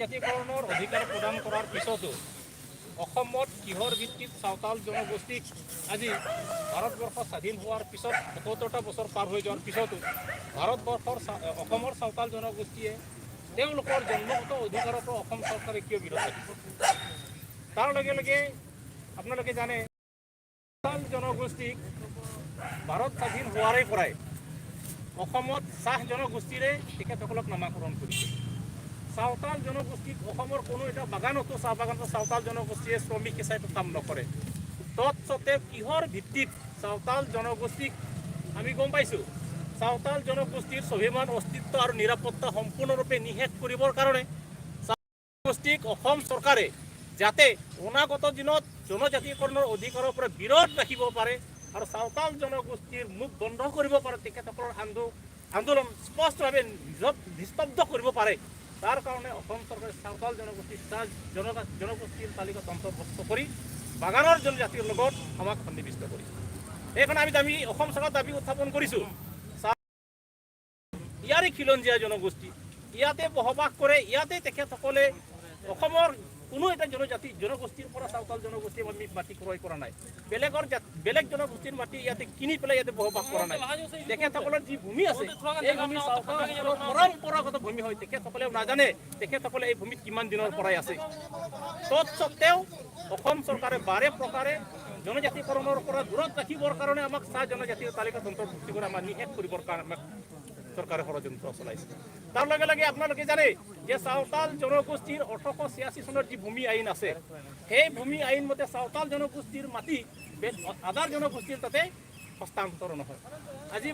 জনজাতিকৰণৰ অধিকাৰ প্ৰদান কৰাৰ পিছতো অসমত কিহৰ ভিত্তিত চাওতাল জনগোষ্ঠীক আজি ভাৰতবৰ্ষ স্বাধীন হোৱাৰ পিছত 75টা বছৰ পাৰ হৈ যোৱাৰ পিছতো ভাৰতবৰ্ষৰ অসমৰ চাওতাল জনগোষ্ঠীয়ে তেওঁলোকৰ জন্মগত অধিকাৰৰ পৰা অসম চৰকাৰে কিয় বিৰত ৰাখিছে? তাৰ লগে লগে আপোনালোকে জানে, চাওতাল জনগোষ্ঠীক ভাৰত স্বাধীন হোৱাৰে পৰাই অসমত চাহ জনগোষ্ঠীৰে তেখেতসকলক নামাকৰণ কৰিছে। চাওতাল জনগোষ্ঠীক অসমৰ কোনো এটা বাগানতো, চাহ বাগানতো চাওতাল জনগোষ্ঠীয়ে শ্ৰমিক হিচাপে কাম নকৰে। তৎসত্ত্বেও কিহৰ ভিত্তিত চাওতাল জনগোষ্ঠীক, আমি গম পাইছোঁ, চাওতাল জনগোষ্ঠীৰ স্বাভিমান, অস্তিত্ব আৰু নিৰাপত্তা সম্পূৰ্ণৰূপে নিঃশেষ কৰিবৰ কাৰণে জনগোষ্ঠীক অসম চৰকাৰে যাতে অনাগত দিনত জনজাতিকৰণৰ অধিকাৰৰ পৰা বিৰত ৰাখিব পাৰে আৰু চাওতাল জনগোষ্ঠীৰ মুখ বন্ধ কৰিব পাৰে, তেখেতসকলৰ আন্দোলন স্পষ্টভাৱে নিস্তব্ধ কৰিব পাৰে, তাৰ কাৰণে অসম চৰকাৰে চাওতাল জনগোষ্ঠীৰ চাহ জনগোষ্ঠীৰ তালিকাত অন্তৰ্ভুক্ত কৰি বাগানৰ জনজাতিৰ লগত আমাক সন্নিৱিষ্ট কৰিছে। সেইকাৰণে আমি অসম চৰকাৰৰ দাবী উত্থাপন কৰিছোঁ। ইয়াৰে খিলঞ্জীয়া জনগোষ্ঠী, ইয়াতে বসবাস কৰে, ইয়াতে তেখেতসকলে অসমৰ কোনো এটা জনজাতি জনগোষ্ঠীৰ পৰা চাওতাল জনগোষ্ঠীয়ে আমি মাটি ক্ৰয় কৰা নাই, বেলেগ জনগোষ্ঠীৰ মাটি ইয়াতে কিনি পেলাই ইয়াতে বসবাস কৰা নাই। তেখেতসকলৰ যি ভূমি আছে, এই ভূমি চাওতালসকলৰ পৰম্পৰাগত ভূমি হয়। তেখেতসকলেও নাজানে তেখেতসকলে এই ভূমিত কিমান দিনৰ পৰাই আছে। তৎসত্ত্বেও অসম চৰকাৰে বাৰে প্ৰকাৰে জনজাতিকৰণৰ পৰা দূৰত ৰাখিবৰ কাৰণে আমাক চাহ জনজাতিৰ তালিকাত অন্তৰ্ভুক্তি কৰি আমাক নিষেধ কৰিবৰ কাৰণে আমাক চৰকাৰে ষড়যন্ত্ৰ চলাইছে। তাৰ লগে লগে আপোনালোকে জানে যে চাওতাল জনগোষ্ঠীৰ 1886 চনৰ যি ভূমি আইন আছে, সেই ভূমি আইন মতে চাওতাল জনগোষ্ঠীৰ মাটি আদাৰ জনগোষ্ঠীৰ তাতে হস্তান্তৰ নহয়। আজি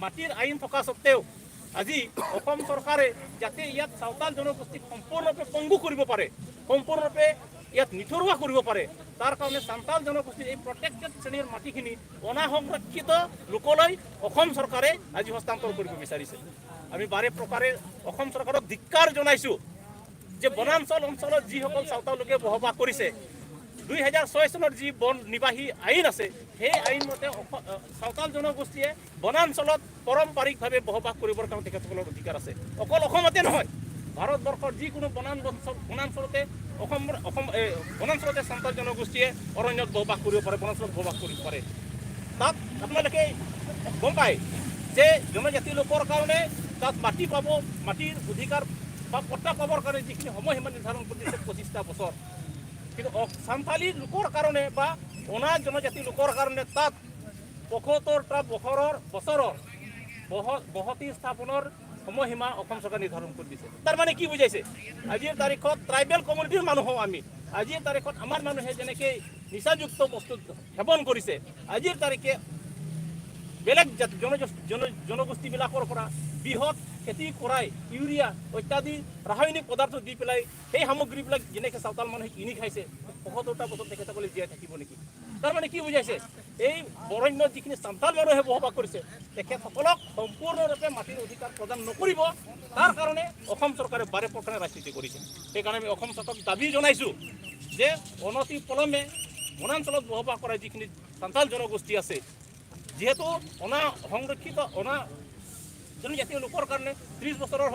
মাটিৰ আইন থকা স্বত্তেও আজি অসম চৰকাৰে যাতে ইয়াত চাওতাল জনগোষ্ঠীক সম্পূৰ্ণৰূপে পংগু কৰিব পাৰে, সম্পূৰ্ণৰূপে ইয়াত নিথৰুৱা কৰিব পাৰে, তাৰ কাৰণে চান্তাল জনগোষ্ঠীৰ এই প্ৰটেক্টেড শ্ৰেণীৰ মাটিখিনি অনাসংৰক্ষিত লোকলৈ অসম চৰকাৰে আজি হস্তান্তৰ কৰিব বিচাৰিছে। আমি বাৰে প্ৰকাৰে অসম চৰকাৰক ধিক্কাৰ জনাইছোঁ যে বনাঞ্চল অঞ্চলত যিসকল চাওতাল লোকে বসবাস কৰিছে, 2006 চনৰ যি বন নিবাসী আইন আছে, সেই আইন মতে চাওতাল জনগোষ্ঠীয়ে বনাঞ্চলত পাৰম্পৰিকভাৱে বসবাস কৰিবৰ কাৰণে তেখেতসকলৰ অধিকাৰ আছে। অকল অসমতে নহয়, ভাৰতবৰ্ষৰ যিকোনো বনাঞ্চলতে অসমৰ অসম বনাঞ্চলতে চান্তাল জনগোষ্ঠীয়ে অৰণ্যত বসবাস কৰিব পাৰে, বনাঞ্চলত বসবাস কৰিব পাৰে। তাত আপোনালোকে গম পায় যে জনজাতি লোকৰ কাৰণে তাত মাটি পাব, মাটিৰ অধিকাৰ বা পট্টা পাবৰ কাৰণে যিখিনি সময়সীমা নিৰ্ধাৰণ কৰি দিছে 25টা বছৰ, কিন্তু চান্তালী লোকৰ কাৰণে বা অনা জনজাতি লোকৰ কাৰণে তাত 75টা বছৰৰ বসতি স্থাপনৰ সময়সীমা অসম চৰকাৰে নিৰ্ধাৰণ কৰি দিছে। তাৰ মানে কি বুজাইছে? আজিৰ তাৰিখত ট্ৰাইবেল কমিউনিটিৰ মানুহ হওঁ আমি, আজিৰ তাৰিখত আমাৰ মানুহে যেনেকৈ নিচাযুক্ত বস্তু সেৱন কৰিছে, আজিৰ তাৰিখে বেলেগ জাতি জনগোষ্ঠীবিলাকৰ পৰা বৃহৎ খেতি কৰাই ইউৰিয়া ইত্যাদি ৰাসায়নিক পদাৰ্থ দি পেলাই সেই সামগ্ৰীবিলাক যেনেকৈ চাওতাল মানুহে কিনি খাইছে, 75টা বছৰ তেখেতসকলে জীয়াই থাকিব নেকি? তাৰ মানে কি বুজাইছে? এই বৰণ্যত যিখিনি চান্তাল মানুহে বসবাস কৰিছে, তেখেতসকলক সম্পূৰ্ণৰূপে মাটিৰ অধিকাৰ প্ৰদান নকৰিব, তাৰ কাৰণে অসম চৰকাৰে বাৰে প্ৰকাৰে ৰাজনীতি কৰিছে। সেইকাৰণে আমি অসম চৰকাৰক দাবী জনাইছোঁ যে অনতি পলমে বনাঞ্চলত বসবাস কৰা যিখিনি চান্তাল জনগোষ্ঠী আছে, যিহেতু অনা সংৰক্ষিত অনা জনজাতীয় লোকৰ কাৰণে 30 বছৰৰ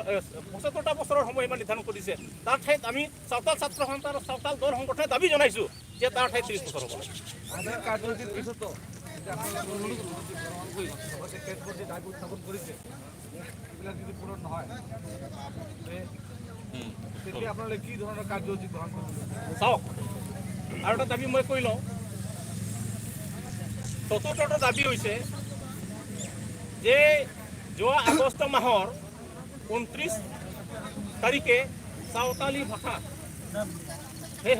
75টা বছৰৰ সময়সীমা নিৰ্ধাৰণ কৰিছে, তাৰ ঠাইত আমি চাওতাল ছাত্ৰ সন্থা আৰু চাওতাল দল সংগঠনে দাবী জনাইছোঁ যে তাৰ ঠাইত 30 বছৰ হ'ব লাগে। আজিৰ কাৰ্যসূচীৰ পিছতো যে আপোনালোকে গ্ৰহণ কৰি লগতে কেতবোৰ যে দাবী উত্থাপন কৰিছে, এইবিলাক যদি পূৰণ নহয়, তেতিয়া আপোনালোকে কি ধৰণৰ কাৰ্যসূচী গ্ৰহণ কৰিব? চাওক, আৰু এটা দাবী মই কৈ লওঁ। চতুৰ্থটো দাবী হৈছে যে যোৱা আগষ্ট মাহৰ 29 তাৰিখে চাওতালী ভাষা সেই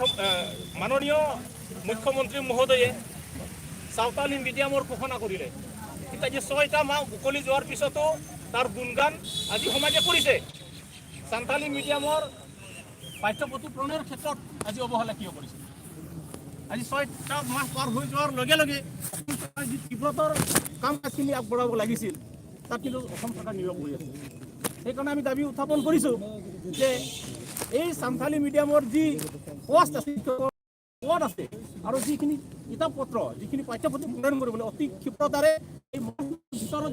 মাননীয় মুখ্যমন্ত্ৰী মহোদয়ে চাওতালী মিডিয়ামৰ ঘোষণা কৰিলে। কিন্তু আজি 6টা মাহ উকলি যোৱাৰ পিছতো তাৰ গুণগান আজি সমাজে কৰিছে। চান্তালী মিডিয়ামৰ পাঠ্যপুথি প্ৰণয়নৰ ক্ষেত্ৰত আজি অৱহেলা কিয় কৰিছে? আজি 6টা মাহ পাৰ হৈ যোৱাৰ লগে লগে অসম চৰকাৰে যি তীব্ৰতৰ কাম কাজখিনি আগবঢ়াব লাগিছিল, তাত কিন্তু অসম চৰকাৰ নীৰৱ হৈ আছে। সেইকাৰণে আমি দাবী উত্থাপন কৰিছোঁ যে এই চান্থালী মিডিয়ামৰ যি পষ্ট আছে, পদ আছে আৰু যিখিনি কিতাপ পত্ৰ, যিখিনি পাঠ্যপুথি প্ৰণয়ন কৰিবলৈ অতি ক্ষিপ্ৰতাৰে এই মাৰ্চ